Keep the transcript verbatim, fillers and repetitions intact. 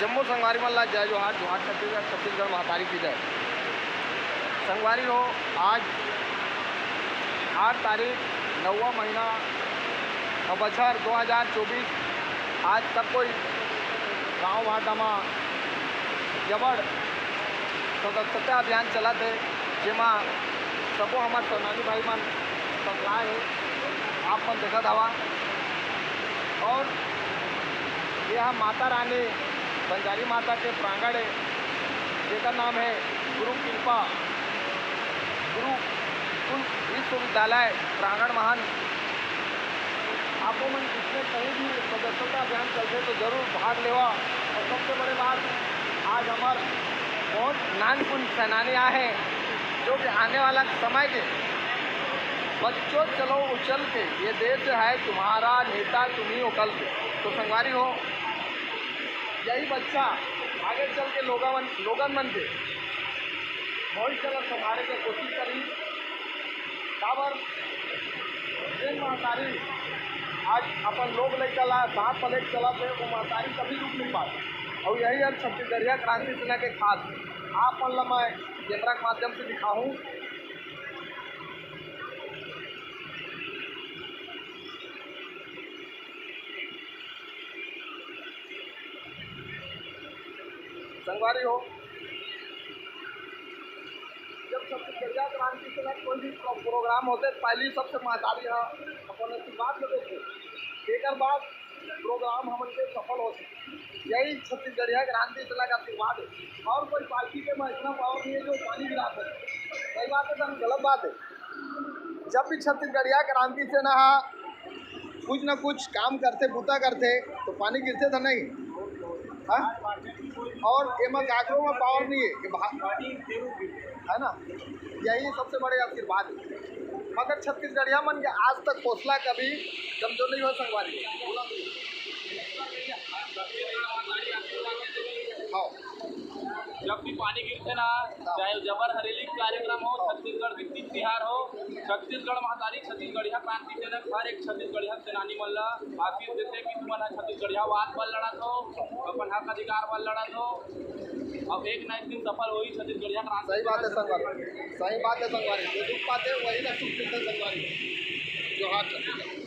जम्मो संगवारी मन ला जय जोहार, जोहार छत्तीसगढ़, छत्तीसगढ़ महतारी की जय। संगवारी हो, आज आठ तारीख, नौवा महीना, अउ बछर दो हज़ार चौबीस। आज सब कोई गांव भाटा म जबड़ सदस्यता अभियान चलत हे, जेमा सबो हमर सेनानी भाई मन सकलाए हे, आप मन देखत हवा। और यह माता रानी बंजारी माता के प्रांगण हे, जेकर नाम हे गुरु कृपा गुरुकुल विश्वविद्यालय प्रांगण महन। आपो मन इसमें कहीं भी सदस्यता अभियान चलथे तो जरूर भाग लेवा। और सबसे बड़े बात, आज हमर बहुत नानकुन सेनानी आहे, जो कि आने वाला समय के बच्चों चलो उछल के, ये देश है तुम्हारा, नेता तुम्ही हो कल के। तो संगवारी हो, यही बच्चा आगे चल के लोगन, लोगन मन के भविष्य ला संभाले के कोशिश करही। काबर जेन महतारी आज अपन लोग लइका ला साथ म लेके चलत हे, वो महतारी कभी रुक नहीं पाए। और यही अब छत्तीसगढ़िया क्रांति सेना के खास आप मन ला मैं कैमरा के माध्यम से दिखाहूँ। संगवारी हो, जब छत्तीसगढ़िया क्रांति सेना कोई भी प्रो-, प्रोग्राम होथे, पहली सबसे महतारी ह अपन आशीर्वाद ल देथे, तेकर बाद प्रोग्राम हमन के सफल होथे। यही छत्तीसगढ़िया क्रांति सेना का आशीर्वाद हे। और कोई पार्टी के में इतना पावर नहीं है जो पानी गिरा सके। सही बात है, तो गलत बात है। जब भी छत्तीसगढ़िया क्रांति सेना ह कुछ न कुछ काम करथे, बूता करथे, तो पानी गिरथे त नहीं? हाँ? और एमा काकरो में पावर नहीं है कि भा-, है ना? यही सबसे बड़े आशीर्वाद है। मगर छत्तीसगढ़िया मन के आज तक हौसला कभी कमजोर नहीं हुआ संगवारी। हाँ। जब भी पानी गिरथे ना, हाँ। चाहे जबर हरेली के कार्यक्रम हो, हाँ। छत्तीसगढ़ के तीज तिहार हो, छत्तीसगढ़ महतारी छत्तीसगढ़िया क्रांति सेना हर एक छत्तीसगढ़िया सेनानी मन ला आशीष देथे कि तुमन ह छत्तीसगढ़िया वाद बर लड़त हो, अपन हक अधिकार बर लड़त हो। अब एक ना एक दिन सफल होही छत्तीसगढ़िया क्रांति सही बात है सेना। संगवारी, सही बात है संगवारी। जो दुख पाते वही ला सुख मिलता संगवारी। जोहार छत्तीसगढ़।